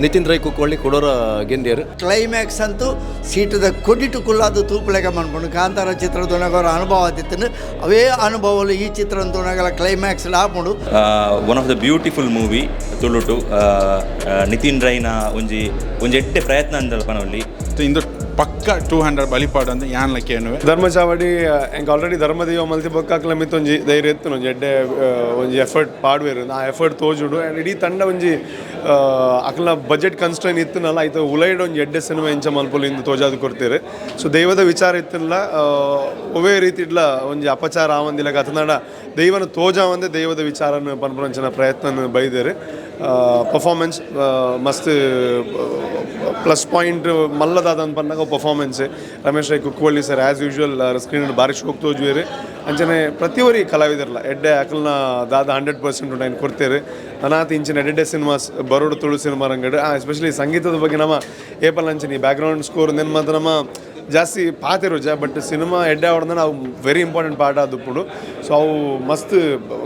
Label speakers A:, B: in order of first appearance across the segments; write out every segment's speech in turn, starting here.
A: ನಿತಿನ್ ರೈ ಕುಕ್ಕೋಳಿ ಕುಡೋರ ಗೆಂದಿಯರು.
B: ಕ್ಲೈಮ್ಯಾಕ್ಸ್ ಅಂತೂ ಸೀಟದ ಕೊಡಿಟು ಕುಲ್ಲಾದ ತೂಪುಲೆಕ ಮನ್ಪುಂಡು. ಕಾಂತಾರ ಚಿತ್ರ ತುನಗರ ಅನುಭವ ಆದಿತ್ತನು, ಅವೇ ಅನುಭವಲು ಈ ಚಿತ್ರ ತುನಗಲ ಕ್ಲೈಮ್ಯಾಕ್ಸ್ ಆಪುಂಡು.
C: One of the beautiful movie ತುಳುಟು ನಿತಿನ್ ರೈನ ಒಂಜಿ ಒಂಜಿ ಎಡ್ಡೆ ಪ್ರಯತ್ನ ಅಂದಲ್ಪ ಪನೊಲಿ.
D: ಇಂದು ಪಕ್ಕ 200 ಬಲಿಪಾಡು ಅಂತ ಯಾನ್ಲ ಕೇನುವೆ.
E: ಧರ್ಮಚಾವಡಿ ಎಂಕ್ ಆಲ್ರೆಡಿ ಧರ್ಮದೈವ ಮಲ್ತಿ ಬೊಕ್ಕಾಕ್ಲ ಮಿತ್ತ್ ಒಂಜಿ ಧೈರ್ಯ ಇತ್ತು, ಒಂಜಿ ಎಡ್ಡೆ ಒಂಜಿ ಎಫರ್ಟ್ ಪಾಡ್ವೇರು, ಆ ಎಫರ್ಟ್ ತೋಜುಡು. ಆ್ಯಂಡ್ ಇಡೀ ತಂಡ ಒಂಜಿ ಅಕ್ಲ ಬಜೆಟ್ ಕನ್ಸ್ಟ್ರೈನ್ ಇತ್ತುನಲ್ಲ, ಐತ ಉಲೈಡ್ ಒಂಜಿ ಎಡ್ಡೆ ಸಿನಿಮಾ ಎಂಚ ಮಲ್ಪೊಲಿ ಇಂದು ತೋಜಾದ್ ಕೊರ್ತೀರಿ. ಸೊ ದೈವದ ವಿಚಾರ ಇತ್ತಿಲ್ಲ, ಒವೇ ರೀತಿ ಇಡ್ಲ ಒಂಜಿ ಅಪಚಾರ ಆವಂದಿಲ್ಲ ಅತನಾಡ ದೈವನ ತೋಜಾವಂದೆ ದೈವದ ವಿಚಾರನ ಪನ್ಪುನಂಚಿನ ಪ್ರಯತ್ನ ಬೈದೇರು. ಪರ್ಫಾರ್ಮೆನ್ಸ್ ಮಸ್ತ್ ಪ್ಲಸ್ ಪಾಯಿಂಟ್ ಮಲ್ಲದಾದ ಪನ್ನಾಗ performance. Ramesh Rai Kukkuvalli sir as usual screen ಭಾರಿ ಶೋಕ್ ತೋಜುವೇರು. ಅಂಚನೆ ಪ್ರತಿಯೊರಿ ಕಲಾವಿದರಲ್ಲ ಎಡ್ಡೆ ಅಕಲ್ನ ದಾದ 100% ಉಂಟು ಐನ್ ಕೊಡ್ತೇವೆ. ನನಾತ್ ಇಂಚಿನ ಎಡ್ಡೆ ಸಿನಿಮಾಸ್ ಬರೋಡು ತುಳು ಸಿನಿಮಾ ರಂಗಡ್. ಎಸ್ಪೆಷಲಿ ಸಂಗೀತದ ಬಗ್ಗೆ ನಮ್ಮ ಏಪಲ್ ಅಂಚನೆ ಈ ಬ್ಯಾಕ್ಗ್ರೌಂಡ್ ಸ್ಕೋರ್ ನೆನ್ ಮಾತ್ರ ನಮ್ಮ ಜಾಸ್ತಿ ಪಾತೆರುಜ, ಬಟ್ ಸಿನಿಮಾ ಎಡ್ಡೆ ಆವಡ್ದ ಅವು ವೆರಿ ಇಂಪಾರ್ಟೆಂಟ್ ಪಾರ್ಟ್ ಆದುಪ್ಪುಡು. ಸೊ ಅವು ಮಸ್ತ್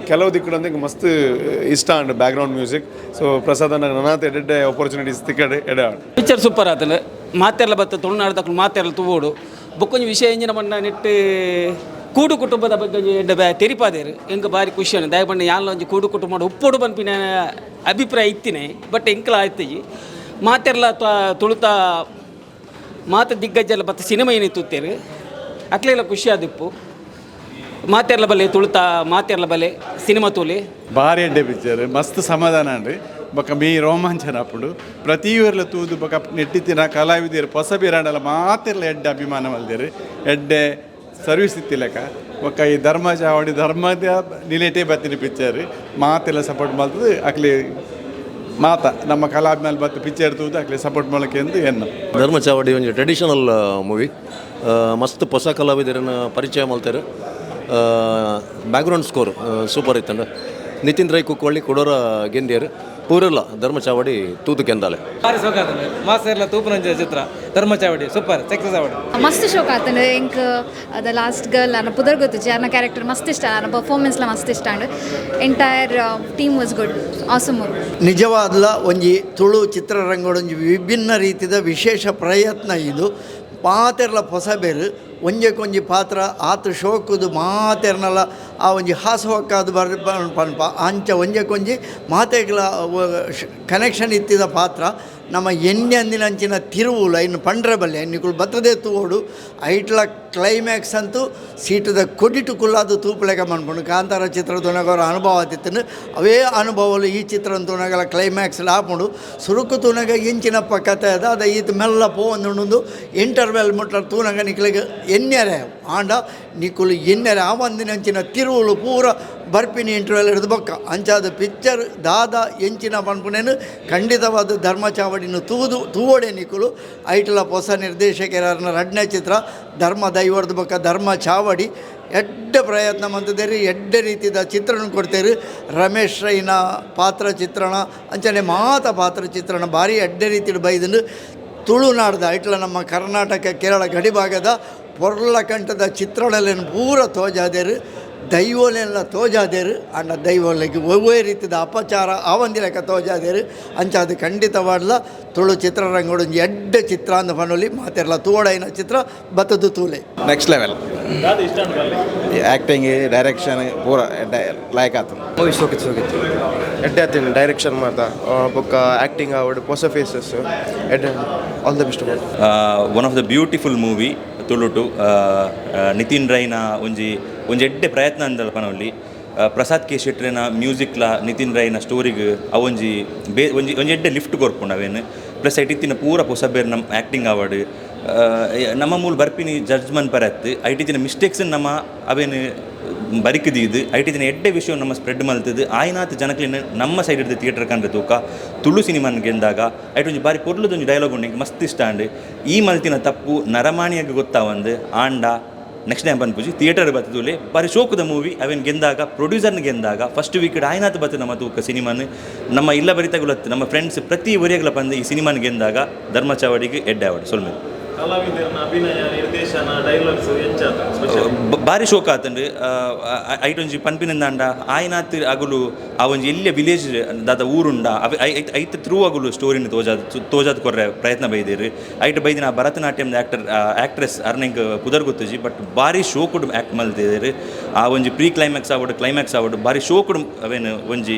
E: ಕೆಲವು ದಿಕ್ಕುಡಂದೆ ಮಸ್ತ್ ಇಷ್ಟ ಅಂಡ್ ಬ್ಯಾಕ್ಗ್ರೌಂಡ್ ಮ್ಯೂಸಿಕ್. ಸೊ ಪ್ರಸಾದ್ ಅಣ್ಣ ನನಾತ್ ಎಡ್ಡೆ ಆಪರ್ಚುನಿಟೀಸ್ ತಿಕ್ಕಡೆ ಎಡೆ ಆವಡ್.
F: ಪಿಕ್ಚರ್ ಸೂಪರ್ ಆತನ, ಮಾತೆರ್ಲ ಬತ್ತ ತುಳುನಾಡ್ದಕ್ಲು ಮಾತೆರ್ಲ ತೂವೋಡು. ಬೊಕ್ಕೊಂಜಿ ವಿಷಯ ಎಂಜಿನ ಬಣ್ಣ ನೆಟ್ಟು ಕೂಡು ಕುಟುಂಬದ ಬಗ್ಗೆ ಒಂಜಿ ಎಡ್ಡೆ ತೆರಿಪಾದೇರು. ಎಂಕ್ ಬಾರಿ ಖುಷಿ ಅಣ್ಣ. ದಯಪಂಡ ಯಾನ್ಲ ಒಂಜಿ ಕೂಡು ಕುಟುಂಬ ಉಪ್ಪೋಡು ಪನ್ಪಿನ ಅಭಿಪ್ರಾಯ ಇತ್ತಿನೇ, ಬಟ್ ಎಂಕ್ಲ ಆಯ್ತಿಜಿ. ಮಾತೆರ್ಲ ತುಳುತ ಮಾತ ದಿಗ್ಗಜಲ್ಲ ಬತ್ತ ಸಿನಿಮಾ ಏನಿತ್ತು ತೂತೇರು, ಅಕ್ಲೆಲ್ಲ ಖುಷಿ ಆದಿಪ್ಪು. ಮಾತೆರ್ಲ ಬಲೆ ತುಳುತ ಮಾತೆರ್ಲ ಬಲೆ ಸಿನಿಮಾ ತೂಲೆ.
G: ಭಾರಿ ಎಡ್ಡೆ ಪಿಕ್ಚರ್, ಮಸ್ತ್ ಸಮಾಧಾನ ಅಂಡ್ ಬೊಕ ಮೀ ರೋಮಾಂಚನ ಆಪುಂಡು ಪ್ರತಿ ಊರ್ಲ ತೂದು. ಬೊಕ ನೆಟ್ಟಿತ್ತಿನ ಕಲಾವಿದೆರ್ ಪೊಸ ಬಿರಾಡಲ ಮಾತೆರ್ಲ ಎಡ್ಡೆ ಅಭಿಮಾನ ಮಲ್ದೆರ್, ಎಡ್ಡೆ ಸರ್ವಿಸ್ ಇತ್ತಿಲೆಕ. ಬೊಕ ಈ ಧರ್ಮ ಚಾವಡಿ ಧರ್ಮದ ನಿಲೆಟೇ ಬತ್ತಿನ ಪಿಕ್ಚರ್, ಮಾತೆಲ್ಲ ಸಪೋರ್ಟ್ ಮಲ್ತದು. ಅಕ್ಲೆ ಮಾತ ನಮ್ಮ ಕಲಾಭಿಮಾನಿ ಬತ್ತು ಪಿಕ್ಚರ್ ತೂದು ಅಕ್ಲೆ ಸಪೋರ್ಟ್ ಮಾಡಕ್ಕೆ ಎಂದು ಎನ್ನ.
A: ಧರ್ಮ ಚಾವಡಿ ಒಂಜಿ ಟ್ರೆಡಿಷನಲ್ ಮೂವಿ, ಮಸ್ತ್ ಹೊಸ ಕಲಾವಿದರನ್ನ ಪರಿಚಯ ಮಲ್ತಾರೆ. ಬ್ಯಾಕ್ಗ್ರೌಂಡ್ ಸ್ಕೋರ್ ಸೂಪರ್ ಇತ್ತಂಡ. ನಿತಿನ್ ರೈ ಕುಕ್ಕೋಳಿ ಕುಡೋರ ಗೆಂದಿಯರು. ಪೂರೆಲ್ಲ ಧರ್ಮ ಚಾವಡಿ ತೂತು ಕೆಂದಾಲೆ.
H: ಭಾರಿ ಸೋಕಾತಂಡು, ಮಾಸೆರ್ಲ ತೂಪುನಂಚಿನ ಚಿತ್ರ ಧರ್ಮಚಾವಡಿ, ಸೂಪರ್ ಸಕ್ಸಸ್ ಆವಡ್.
I: ಮಸ್ತ್ ಶೋಕ್ ಆತಂಡು ಎಂಕ್. ದ ಲಾಸ್ಟ್ ಗರ್ಲ್ ಅನ್ನ ಪುದರ್ ಗೊತ್ತುಜಿ, ಅನ್ನ ಕ್ಯಾರೆಕ್ಟರ್ ಮಸ್ತ್ ಇಷ್ಟ, ಅನ್ನ ಪರ್ಫಾರ್ಮೆನ್ಸ್ಲ ಮಸ್ತ್ ಇಷ್ಟ and entire team was good, awesome movie.
B: ನಿಜವಾದ್ಲ ಒಂಜಿ ತುಳು ಚಿತ್ರರಂಗಡೊಂಜಿ ವಿಭಿನ್ನ ರೀತಿಯ ವಿಶೇಷ ಪ್ರಯತ್ನ ಇದು. ಪಾತೆರ್ಲ ಪೊಸಬೇರು, ಒಂಜಕ್ಕೊಂಜಿ ಪಾತ್ರ ಆತು ಶೋಕುದು ಮಾತೆರ್ನಲ ಆ ಒಂಜಿ ಹಾಸವಕ್ಕಾದು ಬರ್ ಪನ್ಪ ಅಂಚ ಒಂಜಕ್ಕೊಂಜಿ ಮಾತೆಗ್ಲ ಕನೆಕ್ಷನ್ ಇತ್ತಿದ ಪಾತ್ರ. ನಮ್ಮ ಎಣ್ಣೆ ಅಂದಿನ ಅಂಚಿನ ತಿರುವುಲ ಇನ್ನು ಪಂಡ್ರೆ ಬಲ್ಲೆ ನಿಕುಲು ಬತ್ತದೇ ತೂವೋಡು. ಐಟ್ಲ ಕ್ಲೈಮ್ಯಾಕ್ಸ್ ಅಂತೂ ಸೀಟದ ಕೊಡಿಟು ಕುಲ್ಲಾದ ತೂಪುಲೆಕ ಮನ್ಪುಂಡು. ಕಾಂತಾರ ಚಿತ್ರ ತುನಗರ ಅನುಭವ ಆತಿತ್ತನು, ಅವೇ ಅನುಭವಲು ಈ ಚಿತ್ರ ತುನಗಲ ಕ್ಲೈಮ್ಯಾಕ್ಸ್ ಆಪುಂಡು. ಸುರುಕು ತೂನಗ ಎಂಚಿನಪ್ಪ ಕತೆ ಅದ ಅದ ಈತ್ ಮೆಲ್ಲ ಪೋವೊಂದುಂಡು. ಇಂಟರ್ವೆಲ್ ಮುಟ್ಟ ತೂನಗ ನಿಕ್ಲೆಗ್ ಎನ್ನೆರೆ ಆಂಡ ನಿಕುಲು ಎನ್ನೆರೆ ಆ ಒಂದಿನ ಅಂಚಿನ ತಿರುವುಲು ಪೂರ ಬರ್ಪಿನಿ ಇಂಟರ್ವೆಲ್ ಹಿಡಿದು ಬೊಕ್ಕ. ಅಂಚಾದ ಪಿಕ್ಚರ್ ದಾದ ಎಂಚಿನ ಪನ್ಪುನೇನು ಖಂಡಿತವಾದ ಧರ್ಮ ಚಾವಡಿನ ತೂದು ತೂವಡೆ ನಿಕುಲು. ಐಟ್ಲ ಹೊಸ ನಿರ್ದೇಶಕರನ್ನ ರಡ್ನೇ ಚಿತ್ರ ಧರ್ಮ ದೈವರ್ದ ಬೊಕ್ಕ ಧರ್ಮ ಚಾವಡಿ. ಎಡ್ಡೆ ಪ್ರಯತ್ನ ಮಂತದೇರಿ, ಎಡ್ಡೆ ರೀತಿದ ಚಿತ್ರಣ ಕೊಡ್ತೇರು. ರಮೇಶ್ ರೈನ ಪಾತ್ರ ಚಿತ್ರಣ ಅಂಚನೆ ಮಾತ ಪಾತ್ರ ಚಿತ್ರಣ ಭಾರಿ ಎಡ್ಡೆ ರೀತಿಡ್ ಬೈದಂಡು. ತುಳುನಾಡ್ದ ಐಟ್ಲ ನಮ್ಮ ಕರ್ನಾಟಕ ಕೇರಳ ಗಡಿಭಾಗದ ಪೊರ್ಲಕಂಠದ ಚಿತ್ರಣಲೇನು ಪೂರ ತೋಜಾದೇರು, ದೈವಲೆಲ್ಲ ತೋಜಾದೇರು. ಅಂಡ ದೈವಲೆಗ್ ಒವ್ವೇ ರೀತಿದ ಅಪಚಾರ ಆವಂದಿಲೆಕ ತೋಜಾದೇರು. ಅಂಚ ಅದು ಖಂಡಿತವಾಡ್ಲ ತುಳು ಚಿತ್ರರಂಗಡ್ ಒಂಜಿ ಎಡ್ಡೆ ಚಿತ್ರ ಅಂದ್ ಪನೊಲಿ. ಮಾತೆರ್ಲ ತೂವೊಡಾಯಿನ ಚಿತ್ರ, ಬತ್ತದು ತೂಲೆ.
J: ನೆಕ್ಸ್ಟ್ ಲೆವೆಲ್ ಆ್ಯಕ್ಟಿಂಗ್, ಡೈರೆಕ್ಷನ್ ಪೂರ ಲೈಕ್ ಆತು.
K: ಮೂವಿ ಸೋಕಿತ್ತು ಸೋಕಿತ್ತು, ಎಡ್ಡೆ ಆತೀನಿ. ಡೈರೆಕ್ಷನ್ ಮಾತ ಬೊಕ್ಕ ಆ್ಯಕ್ಟಿಂಗ್ ಆವಡ್, ಹೊಸ ಫೇಸಸ್ ಎಡ್ಡೆ. All the best.
C: One of the beautiful movie ತುಳುಟು ನಿತಿನ್ ರೈನ ಒಂಜಿ ಒಂಜಿ ಎಡ್ಡೆ ಪ್ರಯತ್ನ ಅಂದಲ್ಪ ಪನೊಲಿ. ಪ್ರಸಾದ್ ಕೆ ಶೆಟ್ರಿನ ಮ್ಯೂಸಿಕ್ಲ ನಿತಿನ್ ರೈನ ಸ್ಟೋರಿಗ್ ಅವೊಂಜಿ ಬೇ ಒಂಜಿ ಒಂಜಿ ಎಡ್ಡೆ ಲಿಫ್ಟ್ ಕೊರ್ಪುಂಡು ಅವೇನು. ಪ್ಲಸ್ ಐಟ್ ಇತ್ತಿನ ಪೂರ ಪೊಸಬೇರ್ ನಮ್ಮ ಆ್ಯಕ್ಟಿಂಗ್ ಆವಡ್, ನಮ್ಮ ಮೂಲ ಬರ್ಪಿನಿ ಜಡ್ಜ್ ಮನ್ಪರತ್ತು. ಐಟ್ ಇತ್ತಿನ ಮಿಸ್ಟೇಕ್ಸ್ ನಮ್ಮ ಅವೇನು ಬರಿಕ್ ದೀದು, ಐಟ್ ಇತ್ತಿನ ಎಡ್ಡೆ ವಿಷಯ ನಮ್ಮ ಸ್ಪ್ರೆಡ್ ಮಲ್ತದು. ಆಯ್ನಾತ್ ಜನಕ್ಲಿನ ನಮ್ಮ ಸೈಡ್ ಹಿಡ್ದು ಥಿಯೇಟರ್ ಕಂಡ್ರೆ ತೂಕ ತುಳು ಸಿನಿಮಾನ್ ಗೆಂದಾಗ. ಐಟ್ ಒಂಜಿ ಬಾರಿ ಪೊರ್ಲುದ ಒಂಜಿ ಡೈಲಾಗ್ ಉಂಡು, ಎಂಕ್ ಮಸ್ತ್ ಇಷ್ಟ ಅಂಡ್. ಈ ಮಲ್ತಿನ ತಪ್ಪು ನರಮಾಣಿಯಾಗ ಗೊತ್ತಾವಂದು ಆಂಡ ನೆಕ್ಸ್ಟ್ ಟೈಮ್ ಪನ್ಪುಜಿ. ಥಿಯೇಟರ್ ಬತ್ತುಲೆ, ಬಾರಿ ಶೋಕುದ ಮೂವಿ. ಅವೇನು ಗೆಂದಾಗ, ಪ್ರೊಡ್ಯೂಸರ್ನ ಗೆಂದಾಗ, ಫಸ್ಟ್ ವೀಕ್ ಆಯ್ನಾತ್ ಬತ್ತು ನಮ್ಮ ತೂಕ ಸಿನಿಮಾನ್. ನಮ್ಮ ಇಲ್ಲ ಬರಿತಗುಲತ್ತು ನಮ್ಮ ಫ್ರೆಂಡ್ಸ್ ಪ್ರತಿ ಒರಿಯಗ್ಲ ಪಂದು ಈ ಸಿನಿಮಾನ್ ಗೆಂದಾಗ ಧರ್ಮ ಚಾವಡಿಗೆ ಎಡ್ಡೆ ಆವಡ್ ಸೊಲ್ಮೆ.
L: ಕಲಾವಿದರನ ಅಭಿನಯ, ನಿರ್ದೇಶನ, ಡೈಲಾಗ್ಸ್ ಎಂಚ?
C: ಬಾರಿ ಶೋಕ ಆತಂಡು. ಐಟೊಂಜಿ ಪನ್ಪಿನಂದಾಂಡ ಆಯ್ನಾತ್ ಅಗುಲು ಆ ಒಂಜಿ ಎಲ್ಲಿಯ ವಿಲೇಜ್ ದಾದ ಊರುಂಡ ಅವೆ ಐತ ಥ್ರೂ ಅಗುಲು ಸ್ಟೋರಿನ ತೋಜಾದ್ ತೋಜಾದ್ ಕೊರ್ರೆ ಪ್ರಯತ್ನ ಬೈದೇರು. ಐಟ್ ಬೈದಿನ ಭರತನಾಟ್ಯಂ ಆಕ್ಟರ್ ಆಕ್ಟ್ರೆಸ್ ಅರ್ನಿಂಗ್ ಪುದರ್ ಗೊತ್ತುಜಿ, ಬಟ್ ಬಾರಿ ಶೋಕುಡು ಆಕ್ಟ್ ಮಲ್ತಿದ್ದೇರು. ಆ ಒಂಜಿ ಪ್ರೀ ಕ್ಲೈಮ್ಯಾಕ್ಸ್ ಆವಡು, ಕ್ಲೈಮ್ಯಾಕ್ಸ್ ಆವಡು, ಬಾರಿ ಶೋಕುಡು ಅವೇನು ಒಂಜಿ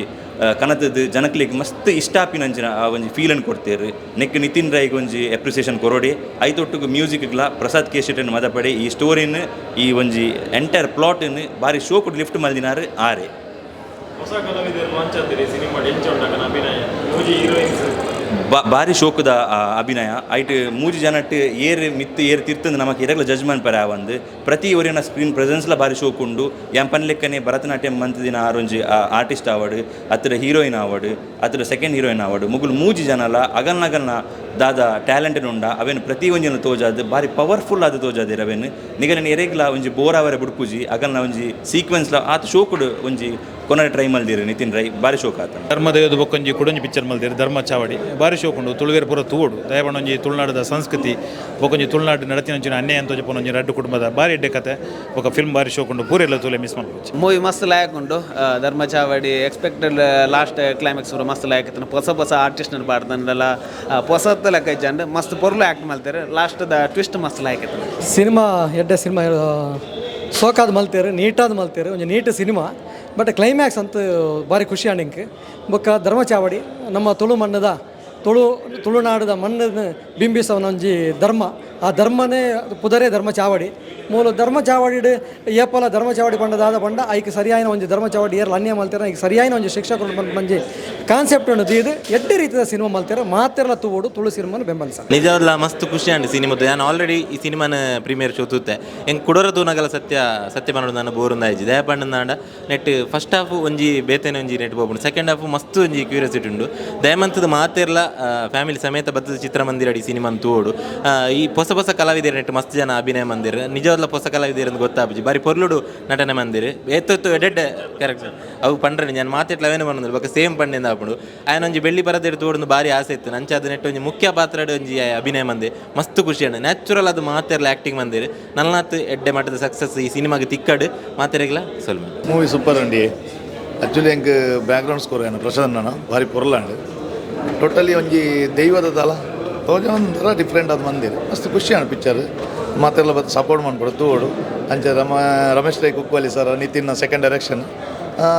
C: ಕನತದ ಜನಕ್ಲೆಗ್ ಮಸ್ತ್ ಇಷ್ಟ ಆಪಿನಂಚಿನ ಆ ಒಂಜಿ ಫೀಲನ್ನು ಕೊಡ್ತೇರು. ನೆಕ್ ನಿತಿನ್ ರೈಗ್ ಒಂಜಿ ಅಪ್ರಿಸಿಯೇಷನ್ ಕೊರೋಡಿ. ಐತೊಟ್ಟುಗು ಮ್ಯೂಸಿಕ್ಗ್ಲ ಪ್ರಸಾದ್ ಕೆ ಶೆಟ್ಟನ್ ಮದಪಡೆ ಈ ಸ್ಟೋರಿನ ಈ ಒಂಜಿ ಎಂಟೈರ್ ಪ್ಲಾಟ್ನ್ ಬಾರಿ ಶೋಕುಡು ಲಿಫ್ಟ್ ಮಲ್ದಿನಾರು ಆರೆ.
L: ಹೊಸ ಕಲಾವಿದರು ಲಾಂಚ್ ಆತೀರಿ ಸಿನಿಮಾ, ಎಂಚ ಉಂಡಾಕನ ಅಭಿನಯ, ಮೂಜಿ ಹೀರೋಯಿನ್ಸ್?
C: ಬಾರಿ ಶೋಕುದ ಅಭಿನಯ. ಐಟ್ ಮೂಜಿ ಜನಟ್ ಏರ್ ಮಿತ್ತು ಏರ್ ತಿರ್ತಂದು ನಮಕ್ ಇರಗ್ಲ ಜಜ್ಮೆಂಟ್ ಪರ ಒಂದು ಪ್ರತಿ ಒರಿನ ಸ್ಕ್ರೀನ್ ಪ್ರೆಸೆನ್ಸ್ಲ ಬಾರಿ ಶೋಕ್ ಉಂಡು. ಯಾನ್ ಪನ್ಲೆಕ್ಕನೆ ಭರತನಾಟ್ಯಂ ಮಂತದಿನ ಆರೊಂಜಿ ಆರ್ಟಿಸ್ಟ್ ಆವಡ್, ಅತ್ರ ಹೀರೋಯಿನ್ ಆವಡ್, ಅತ್ರ ಸೆಕೆಂಡ್ ಹೀರೋಯಿನ್ ಆವಡ್, ಮುಗುಲು ಮೂಜಿ ಜನಲ ಅಗಲ್ನಗಲ್ನ ದಾದ ಟ್ಯಾಲೆಂಟ್ ಉಂಡ ಅವೇನು ಪ್ರತಿ ಒಂಜಿನ ತೋಜಾದ್ ಬಾರಿ ಪವರ್ಫುಲ್ ಆದ್ ತೋಜಾದಿರ. ಅವೇನು ನಿಗಲಿನ ಎರೆಗ್ಲ ಒಂಜಿ ಬೋರ್ ಅವರೆ ಬುಡ್ಪುಜಿ. ಅಗಲ್ನ ಒಂಜಿ ಸೀಕ್ವೆನ್ಸ್ಲ ಆತ ಶೋಕುಡು ಒಂಜಿ ಕೊನರೆ ಟ್ರೈ ಮಲ್ದಿರು ನಿತಿನ್ ರೈ, ಬಾರಿ ಶೋಕ್ ಆತ.
M: ಧರ್ಮದೇವದ ಬೊಕ್ಕೊಂಜಿ ಕುಡೊಂಜಿ ಪಿಕ್ಚರ್ ಮಲ್ದಿರು ಧರ್ಮ ಚಾವಡಿ, ಬಾರಿ ಶೋಕುಂಡು. ತುಳುವೇರು ಪೂರ ತೂವೊಡು. ದಯಪಂಡ ಒಂಜಿ ತುಳುನಾಡದ ಸಂಸ್ಕೃತಿ ಬೊಕ್ಕೊಂಜಿ ತುಳುನಾಡು ನಡತಿನಂಚಿನ ಅನ್ಯಾಯ ಅಂತ ಒಂಜಿ ರಡ್ಡು ಕುಟುಂಬದ ಬಾರಿ ಎಡ್ಡೆ ಕತೆ. ಬೊಕ್ಕ ಫಿಲ್ಮ್ ಬಾರಿ ಶೋಕುಂಡು, ಪೂರ ಎಲ್ಲ ತೂಲೆ, ಮಿಸ್ ಮಲ್ಪೊಡ್ಚಿ.
H: ಮೂವಿ ಮಸ್ತ್ ಲಾಯಕ್ ಉಂಡು ಧರ್ಮ ಚಾವಡಿ. ಎಕ್ಸ್ಪೆಕ್ಟೆಡ್ ಲಾಸ್ಟ್ ಕ್ಲೈಮ್ಯಾಕ್ಸ್ ಪೂರ ಮಸ್ತ್ ಲಾಯಕ್ ಇತ್ತು. ಹೊಸ ಹೊಸ ಆರ್ಟಿಸ್ಟ್ ಪಾಡ್ದಂಡಲ ಹೊಸತ್ತ ಲೆಕ್ಕ ಇಜ್ಜಂಡ್ ಮಸ್ತ್ ಪೊರ್ಲು ಆ್ಯಕ್ಟ್ ಮಲ್ತಾರೆ. ಲಾಸ್ಟ್ the twist ಮಸ್ತ್ ಲಾಯಕ್ ಇತ್ತು.
N: ಸಿನಿಮಾ ಎಡ್ಡೆ ಸಿನಿಮಾ, ಸೋಕಾದ್ ಮಲ್ತೇರು, ನೀಟಾದ್ ಮಲ್ತೇರು, ಒಂಜಿ ನೀಟ್ ಸಿನಿಮಾ. ಬಟ್ ಕ್ಲೈಮ್ಯಾಕ್ಸ್ ಅಂತ ಭಾರಿ ಖುಷಿ ಆಂಡ್. ಬೊಕ್ಕ ಧರ್ಮ ಚಾವಡಿ ನಮ್ಮ ತುಳು ಮಣ್ಣದ ತುಳುನಾಡದ ಮಣ್ಣನ್ನು ಬಿಂಬಿಸವನ ಒಂಜಿ ಧರ್ಮ. ಆ ಧರ್ಮನೇ ಪುದರೇ ಧರ್ಮ ಚಾವಡಿ. ಮೂಲ ಧರ್ಮ ಚಾವಡಿಡ್ ಏಪಲ ಧರ್ಮ ಚಾವಡಿ ಪಂಡದಾದ ಪಂಡ ಐಕ್ ಸರಿಯಾಯಿನ ಒಂಜಿ ಧರ್ಮ ಚಾವಡಿ ಏರ್ಲ ಅನ್ಯಾಯ ಮಲ್ತೇರ ಐಕ್ ಸರಿಯಾಯಿನ ಒಂಜಿ ಶಿಕ್ಷಕರು ಒಂಜಿ ಕಾನ್ಸೆಪ್ಟ್ ಅನ್ನು ದೀದ್ ಎಡ್ಡೆ ರೀತಿಯ ಸಿನಿಮಾ ಮಲ್ತೇರ. ಮಾತೆರ್ಲ ತೂವೊಡು, ತುಳು ಸಿನಿಮಾನ ಬೆಂಬಲಿಸ.
O: ನಿಜವಾಗ್ಲ ಮಸ್ತ್ ಖುಷಿ ಆಂಡ್ ಸಿನಿಮಾ. ನಾನು ಆಲ್ರೆಡಿ ಈ ಸಿನಿಮಾನ ಪ್ರೀಮಿಯರ್ ಶೋ ತೂತೆ. ಎಂಕ್ ಕುಡೊರ ತೂನಗಲ ಸತ್ಯ ಸತ್ಯ ಪನೊಡು ನಾನು ಬೋರ್ ಆಯ್ಜಿ. ದಯ ಪಂಡಂದಾಂಡ ನೆಟ್ ಫಸ್ಟ್ ಹಾಫ್ ಒಂಜಿ ಬೇತೆನೆ ಒಂಜಿ ನೆಟ್ ಪೋಪುಂಡು, ಸೆಕೆಂಡ್ ಹಾಫ್ ಮಸ್ತ್ ಒಂಜಿ ಕ್ಯೂರಿಯಾಸಿಟಿ ಉಂಡು. ದಯಮಂತದ ಮಾತೆರ್ಲ ಫ್ಯಾಮಿಲಿ ಸಮೇತ ಬತ್ತದ ಚಿತ್ರಮಂದಿರ ಈ ಸಿನಿಮಾನ್ ತೂವೊಡು. ಈ ಹೊಸ ಹೊಸ ಕಲಾವಿದರ ನೆಟ್ ಮಸ್ತ್ ಜನ ಅಭಿನಯ ಮಂದಿರ್. ನಿಜವಾಗ್ಲ ಹೊಸ ಕಲಾವಿದರ್ ಅಂತ ಗೊತ್ತಾಪುಜಿ, ಬಾರಿ ಪೊರ್ಲುಡು ನಟನೆ ಮಂದಿರ್. ಏತೊತ್ತು ಎಡೆಡ್ಡೆ ಕ್ಯಾರೆಕ್ಟರ್ ಅವು ಪಂಡ್ರೆ ನಾನು ಮಾತೆಟ್ಲ ಅವೇನು ಪನ್ನೊಂದು ಬೊಕ್ಕ ಸೇಮ್ ಪಂಡಿಂದ ಆಪುಂಡು. ಆಯನ ಒಂಜಿ ಬೆಳ್ಳಿ ಪರದೆಡ್ ತೂವೊಡು ಬಾರಿ ಆಸೆ ಇತ್ತು. ನಂಚ ಅದು ನೆಟ್ ಒಂಜಿ ಮುಖ್ಯ ಪಾತ್ರಡ್ ಒಂಜಿ ಅಭಿನಯ ಮಂದೆ ಮಸ್ತ್ ಖುಷಿ ಆಂಡ್. ನ್ಯಾಚುರಲ್ ಅದು ಮಾತೆರ್ಲ ಆಕ್ಟಿಂಗ್ ಮಂದಿರ್. ನಲ್ನಾತ್ ಎಡ್ಡೆ ಮಟ್ಟದ ಸಕ್ಸಸ್ ಈ ಸಿನಿಮಾಗೆ ತಿಕ್ಕಡ್ ಮಾತೆರೆಗ್ಲ ಸೊಲ್ಮೆ.
P: ಮೂವಿ ಸೂಪರ್ ಅಂಡಿ. ಆ್ಯಕ್ಚುಲಿ ಎಂಕ್ ಬ್ಯಾಕ್ಗ್ರೌಂಡ್ ಸ್ಕೋರ್ ಏನು ಪ್ರಸಾದ್ ಅಣ್ಣ ಭಾರಿ ಪೊರ್ಲಾಂಡ್. ಟೋಟಲಿ ಒಂಜಿ ದೈವದ ದಲ ತೋಜ ಒಂಥರ ಡಿಫ್ರೆಂಟ್ ಆದ ಮಂದಿರ. ಮಸ್ತ್ ಖುಷಿ ಆಂಡ್ ಪಿಕ್ಚರ್. ಮಾತೆಲ್ಲ ಬತ್ತು ಸಪೋರ್ಟ್ ಮಾಡ್ಕೊಡು, ತೂವೊಡು. ಅಂಚ Ramesh Rai Kukwali sir, Nitin second direction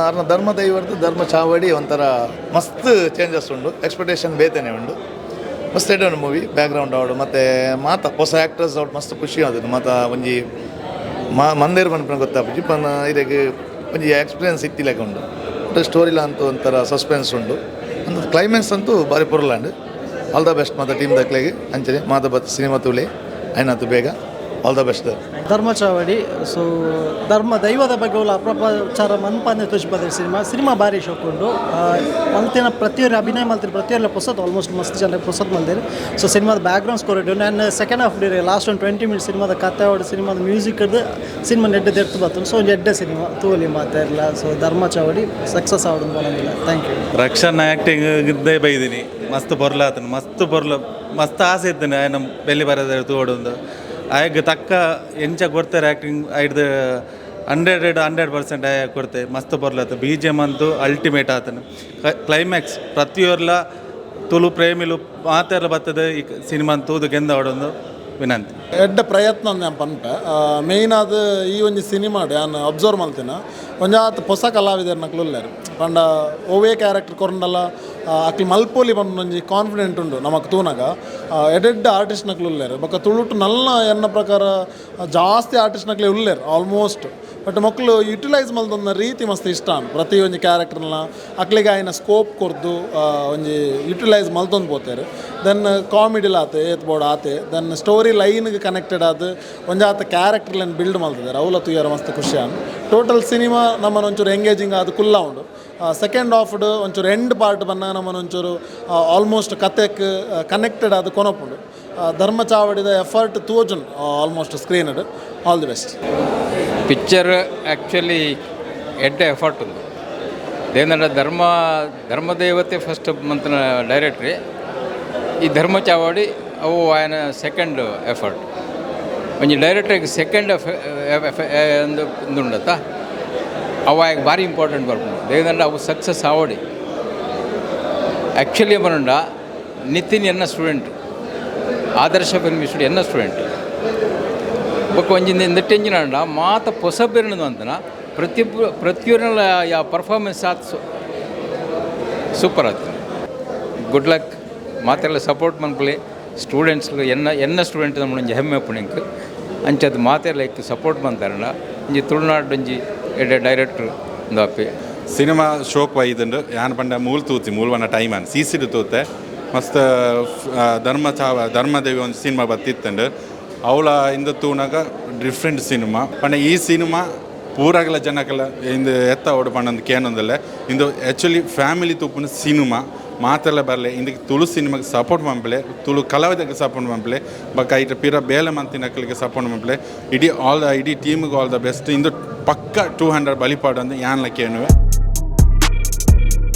P: ಅರ್ನ ಧರ್ಮ ದೈವರ್ದು ಧರ್ಮ ಚಾವಡಿ ಒಂಥರ ಮಸ್ತ್ ಚೇಂಜಸ್ ಉಂಡು. ಎಕ್ಸ್ಪೆಕ್ಟೇಷನ್ ಬೇತೇನೆ ಉಂಡು. ಮಸ್ತ್ ಎಡ್ಡೆ ಉಂಡು ಮೂವಿ. ಬ್ಯಾಕ್ಗ್ರೌಂಡ್ ಅವಡು ಮತ್ತು ಮಾತ ಹೊಸ ಆ್ಯಕ್ಟರ್ಸ್ ಅವಡು ಮಸ್ತ್ ಖುಷಿ ಆದದ್ದು. ಮಾತ ಒಂಜಿ ಮಂದಿರ ಪನ್ಪಿನ ಗೊತ್ತಾಪುಜಿ ಪನ ಇರೆಗ್ ಒಂಜಿ ಎಕ್ಸ್ಪೀರಿಯನ್ಸ್ ಇತ್ತಿಲೆಕ ಉಂಡು. ಬಟ್ ಸ್ಟೋರಿಲ ಅಂತೂ ಒಂಥರ ಸಸ್ಪೆನ್ಸ್ ಉಂಡು. ಒಂದು ಕ್ಲೈಮ್ಯಾಕ್ಸ್ ಅಂತೂ ಭಾರಿ ಪೊರ್ಲಾಂಡ್. ಆಲ್ the best ಮಾತ ಟೀಮ್ ದಕ್ಲೆಗ್. ಅಂಚನೆ ಮಾತ ಬತ್ ಸಿನಿಮಾ ತೂಲೆ ಆಯ್ನಾತು ಬೇಗ. All the best.
Q: Dharmachavadi so ಧರ್ಮ ದೈವದ ಬಗ್ಗೆ ಉಲ್ಲ ಅಪ್ರಪಚಾರ ಮನ್ಪಂದೆ ತೋಜಿಪದ ಸಿನಿಮಾ. ಸಿನಿಮಾ ಭಾರಿ ಶೋಕ್ ಉಂಡು. ಮಲ್ತಿನ ಪ್ರತಿಯೊರಿ ಅಭಿನಯ ಮಲ್ತಿನ ಪ್ರತಿಯೊರಿ ಪೊಸತ್ ಆಲ್ಮೋಸ್ಟ್ ಮಸ್ತ್ ಜನ ಪೊಸತ್ ಮಲ್ದೇರು. ಸೊ ಸಿನಿಮಾದ ಬ್ಯಾಕ್ಗ್ರೌಂಡ್ ಸ್ಕೋರ್ ಇಟ್ಟು ನಾನು ಸೆಕೆಂಡ್ ಹಾಫ್ ಡೇ ಲಾಸ್ಟ್ ಒಂದು 20 ಮಿನಿಟ್ ಸಿನಿಮಾದ ಕತೆ ಅವಡು ಸಿನಿಮಾದ ಮ್ಯೂಸಿಕ್ ಸಿನಿಮಾ ನೆಡ್ಡೆ ದೆರ್ತು ಬತ್ತು. ಸೊ ಒಂದು ಎಡ್ಡೆ ಸಿನಿಮಾ, ತೂಲಿ ಮಾತಾಯಿರಲ್ಲ. ಸೊ ಧರ್ಮ ಚಾವಡಿ ಸಕ್ಸಸ್ ಆವಡು ಬರೋದಿಲ್ಲ. Thank you.
M: Rakshan acting ಇದ್ದೇ ಬೈದಿನಿ. ಮಸ್ತ್ ಪೊರ್ಲಾತನು, ಮಸ್ತ್ ಪೊರ್ಲ. ಮಸ್ತ್ ಆಸೆ ಇದ್ದಾನೆ ಆಯನ ಬೆಲ್ಲಿ ಬರದ ತೂವೊಡೊಂದು. ಆಯಗ್ ತಕ್ಕ ಎಂಚ ಕೊಡ್ತಾರೆ ಆ್ಯಕ್ಟಿಂಗ್ ಐಡ್ದು 100 100% ಆಯ ಕೊಡ್ತೆ. ಮಸ್ತ್ ಪೊರ್ಲಾತು. ಬಿಜಿಎಮ್ ಅಂತೂ ಅಲ್ಟಿಮೇಟ್ ಆತನು. ಕ್ಲೈಮ್ಯಾಕ್ಸ್ ಪ್ರತಿಯೊರ್ಲ ತುಳು ಪ್ರೇಮಿಲು ಮಾತೆರ್ಲ ಬರ್ತದೆ ಈ ಸಿನಿಮಾ ತೂದು ಗೆಂದ ಅವಡೊಂದು ವಿನಂತಿ.
R: ಎಡ್ಡೆ ಪ್ರಯತ್ನ ಅಂದ್ ಪನ್ಪೆ. ಮೇಯ್ನ್ ಆದ್ ಈ ಒಂಜಿ ಸಿನಿಮಾಡ್ ಯಾನ್ ಅಬ್ಸರ್ವ್ ಮಲ್ತಿನ ಒಂಜಾತ್ ಪೊಸ ಕಲಾವಿದರ್ನಕ್ಲು ಉಲ್ಲೆರ್. ಪಂಡ ಒವ್ವೇ ಕ್ಯಾರೆಕ್ಟರ್ ಕೊರ್ಂಡಲ ಅಕ್ಲು ಮಲ್ಪೊಲಿ ಪನ್ಪುನ ಒಂಜಿ ಕಾನ್ಫಿಡೆಂಟ್ ಉಂಡು ನಮಕ್ ತೂನಗ. ಎಡ್ಡೆಡ್ಡೆ ಆರ್ಟಿಸ್ಟ್ನಕ್ಲು ಉಲ್ಲೆರ್. ಬೊಕ್ಕ ತುಳುಟು ನಲ್ಲ ಎನ್ನ ಪ್ರಕಾರ ಜಾಸ್ತಿ ಆರ್ಟಿಸ್ಟ್ನಕ್ಲೆ ಉಲ್ಲೆರ್ ಆಲ್ಮೋಸ್ಟ್. ಬಟ್ ಮೊಕ್ಲು ಯುಟಿಲೈಸ್ ಮಲ್ತೊಂದಿನ ರೀತಿ ಮಸ್ತ್ ಇಷ್ಟ ಆಂಡ್. ಪ್ರತಿ ಒಂಜಿ ಕ್ಯಾರೆಕ್ಟರ್ನ ಅಕ್ಲೆಗ್ ಆಯಿನ ಸ್ಕೋಪ್ ಕೊರ್ದು ಒಂಜಿ ಯುಟಿಲೈಸ್ ಮಲ್ತೊಂದು ಪೋತೆರ್. ದೆನ್ ಕಾಮಿಡಿಲ ಆತೆ ಏತ್ ಬೋಡು ಆತೆ. ದೆನ್ ಸ್ಟೋರಿ ಲೈನ್ಗೆ ಕನೆಕ್ಟೆಡ್ ಆದ್ ಒಂಜಾತ ಕ್ಯಾರೆಕ್ಟರ್ಲೆನ್ ಬಿಲ್ಡ್ ಮಲ್ತುದೆರ್. ಅವ್ಲ ತೂಯರ ಮಸ್ತ್ ಖುಷಿ ಆಂಡ್. ಟೋಟಲ್ ಸಿನಿಮಾ ನಮ್ಮನ ಒಂಚೂರು ಎಂಗೇಜಿಂಗ್ ಆದ್ ಕುಲ್ಲ ಉಂಡು. ಸೆಕೆಂಡ್ ಹಾಫ್ಡ್ ಒಂಚೂರು ಎಂಡ್ ಪಾರ್ಟ್ ಬನ್ನಗ ನಮ್ಮನ ಒಂಚೂರು ಆಲ್ಮೋಸ್ಟ್ ಕತೆಕ್ ಕನೆಕ್ಟೆಡ್ ಆದ್ ಕೊನೊಪುಂಡು. ಧರ್ಮ ಚಾವಡಿದ ಎಫರ್ಟ್ ತೋಜುಂಡು almost screen. All the best.
S: Picture actually ಎಡ್ಡೆ ಎಫರ್ಟ್ ಉಂದು. ದೇನಂಡ ಧರ್ಮ ಧರ್ಮದೇವತೆ ಫಸ್ಟ್ ಮಂತನ ಡೈರೆಕ್ಟ್ರಿ ಈ ಧರ್ಮ ಚಾವಡಿ. ಅವು ಆಯನ ಸೆಕೆಂಡ್ ಎಫರ್ಟ್. ಒಂಜಿ ಡೈರೆಕ್ಟರ್ಗೆ ಸೆಕೆಂಡ್ ಉಂದುಂಡತ್ತ, ಅವು ಆಯಗ್ ಭಾರಿ ಇಂಪಾರ್ಟೆಂಟ್ ಬರ್ಪುಂಡು. ದೇದಂಡ ಅವು ಸಕ್ಸಸ್ ಆವಡಿ. ಆ್ಯಕ್ಚುಲಿ ಪನ್ನುಂಡ ನಿತಿನ್ ಎನ್ನ ಸ್ಟೂಡೆಂಟ್, ಆದರ್ಶ ಫಿಲ್ಮ್ ಇನ್ಸ್ಟಿಟ್ಯೂಟ್ ಎನ್ನ ಸ್ಟೂಡೆಂಟ್. ಬೊಕ್ಕ ಒಂಜಿ ನೆಟ್ಟೆಂಜಿನ ಮಾತ ಪೊಸಬೆರ್ನದು ಅಂತನ ಪ್ರತಿಯೊಬ್ಬ ಪ್ರತಿಯೊಂದಲ ಯಾ ಪರ್ಫಾರ್ಮೆನ್ಸ್ ಆತ್ ಸೂಪರ್ ಆತು. ಗುಡ್ ಲಕ್. ಮಾತೆಲ್ಲ ಸಪೋರ್ಟ್ ಮನ್ಪುಲೆ. ಸ್ಟೂಡೆಂಟ್ಸ್ ಎನ್ನ ಎನ್ನ ಸ್ಟೂಡೆಂಟ್ ನಮ್ಮ ಒಂಜಿ ಹೆಮ್ಮೆ ಉಪ್ಪುಂಡು ಅಂಚದ ಮಾತೆಲ್ಲ ಇಕ್ ಸಪೋರ್ಟ್ ಮಂತಾರಂಡ ಒಂಜಿ ತುಳುನಾಡು ಒಂಜಿ ಎಡ್ಡೆ ಡೈರೆಕ್ಟ್ರ್ ಉಂದಾಪೆ.
D: ಸಿನಿಮಾ ಶೋಕ್ ವೈದುಂಡು. ಯಾನ್ ಪಂಡ ಮೂಲು ತೂತಿ, ಮೂಲು ವನ ಟೈಮ್ ಅನ್ ಸಿಸಿಡ್ ತೂತೆ. ಮಸ್ತ್ ಧರ್ಮ ಚಾವ ಧರ್ಮದೇವಿ ಒಂದು ಸಿನಿಮಾ ಬತ್ತಿತ್ತಂಡು. ಅವಳ ಇಂದ ತೂನಾಗ ಡಿಫ್ರೆಂಟ್ ಸಿನಿಮಾ. ಪಂಡ ಈ ಸಿನಿಮಾ ಪೂರಾಗಲ ಜನಕಲ ಇಂದು ಎತ್ತ ಓಡು ಪಂಡಂದು ಕೇನೊಂದಲ್ಲ. ಇಂದು ಆ್ಯಕ್ಚುಲಿ ಫ್ಯಾಮಿಲಿ ತೂಪುನ ಸಿನಿಮಾ. ಮಾತೆಲ್ಲ ಬರಲೆ, ಇಂದಕ್ಕೆ ತುಳು ಸಿನಿಮಾಗೆ ಸಪೋರ್ಟ್ ಮನ್ಪುಲೆ, ತುಳು ಕಲಾವಿದಕ್ಕೆ ಸಪೋರ್ಟ್ ಮನ್ಪುಲೆ, ಬೊಕ್ಕ ಐಟ್ ಪಿರ ಬೇಲೆ ಮಂತಿನಕ್ಲೆಗ್ ಸಪೋರ್ಟ್ ಮನ್ಪುಲೆ. ಇಡೀ ಆಲ್ ಇಡೀ ಟೀಮ್ಗೆ ಆಲ್ the best. ಇಂದು ಪಕ್ಕ 200 ಬಲಿಪಾಡು ಅಂದ್ ಯಾನ್ಲ ಕೇನುವೆ.